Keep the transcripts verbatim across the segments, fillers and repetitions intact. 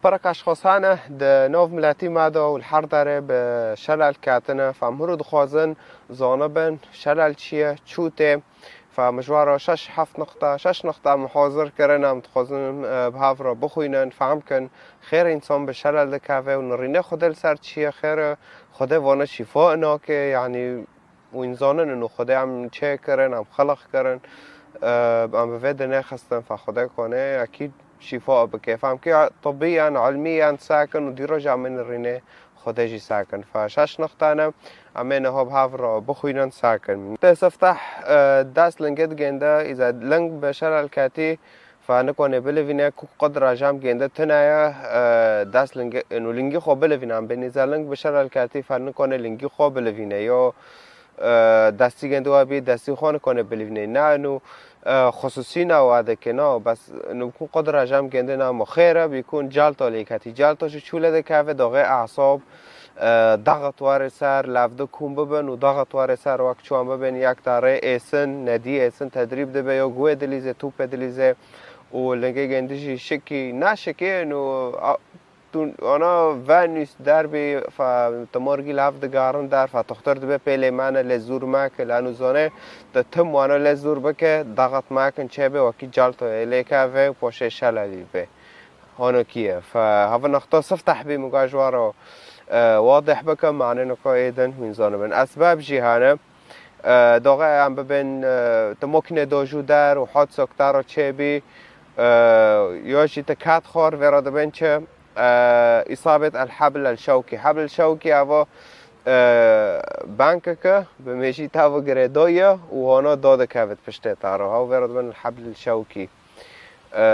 Pirek eşxas hene di nav miletî me de û li her derê bi şelel ketine. Fe em hûrû dixwazin zanibin şelel çi ye, çû tê. Fe min ji wan re şeş heft nixta, şeş nixta em hazir kirin, em dixwazin, e, bi hev re bixwînin, fehm kin xêr însan bi şelel dikeve û nirîne Xwedê li ser çi ye, xêr e, Xwedê vana şîfa nake, yanî û înzanin û Xwedê em çê kirin, em xelq kirin, e, em bi vê dinê xistin, fe Xwedê kone yekî şîfa bike. Fehm kî tibiyen, ilmiyen sakin û dîroja min rînê Xwedê jî sakin. Fe şeş nixtane, em ê niha bi hev re bixwînin sakin. Tê sifteh, e, dest lingê digênde, îza ling bi şelel ketî, fe nikone bilivîne ku qudra jam gênde tune ye, e, dest lingê, û lingî xwe bilivîne, em bê nîza ling bi şelel ketî, fe nikone lingî xwe bilivîne. Yo, e, destî gênde wa bî, destî xwe nikone bilivîne. Na, û, e, xusûsî na wa dike, na, bes, û ku qudra jam gênde na mo xêr e, bîkun calto lê ketî. Calto ji çû lê dikeve, doxê asab, e, daxit warê ser, levde kûm bibin û daxit warê ser wek çû em bibin, yek tarê êsin, nedî êsin, tedrîb dibe, yo guwê dilîze, tûpê dilîze û lingê gêndî jî şikî, naşikê, û, a, tu, ana venûs derbê, fa, tu morgî lev digarin der, fa toxtor dibe pê lê mane, lê zûr meke, lanu zone, tu tim wana lê zûr bike, daxit mekin çê be, wekî calto ê lê keve, poşê şelelî be. Hano kiye. Fe hava nexta sifteh bî, min ga ji wan re, e, wadih bikim, mane nika êdin, hûn zanibin. Esbab jî hene. E, doxe em bibin, e, tu mokine dojû der û hot soktaro çê bî. E, yo jî tu kat xor, vê re dibin çi? E, îsabet el hebl el şewkî. Hebl şewkî ava, e, bankeke bi mêjî tava girêdoye û hona do dikevit piştê taro. Haw vê re dibin el hebl el şewkî. E,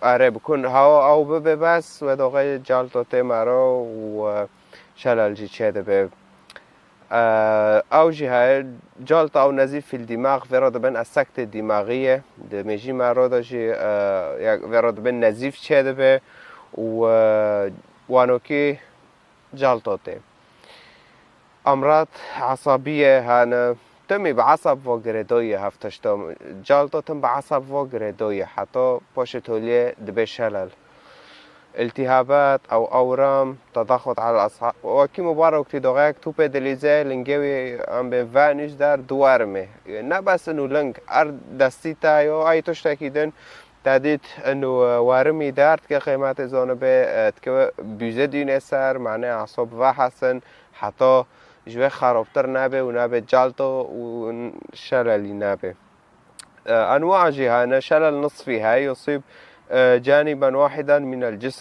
are bikun, hawa aw bibe bes, we doxê calto tê mero û, e, şelal jî çê dibe. E, aw jî heye, calto aw nezîf fîl dîmax, vê re dibin esekte dîmaxî ye. Di mêjî mero de jî, e, ya, vê re dibin nezîf çê dibe û, e, wanokî calto tê. Amrad esabiye hene, timî bi esab vo girêdoye hev tişto. Calto tim bi esab vo girêdoye, heta poşê toliyê dibe şelal. Îltîhabat ew ewram, tedaxut el asha-, wekî mubarek tî doxeyek tûpê dilîze, lingê wî em bên venûs der duwarime. Ne bes inu ling, er destî te yo, ay tiştekî din, te dît inu, e, werimî der, dike qîmetê zanibe, e, dike bûze dînê ser, mane asab vehesin, heta ji wê xerabtir nebe û nebe calto û n-, şelelî nebe. E, enwa jî hene, şelel nisfî heye, yusîb, e, caniben wahidan min el cism.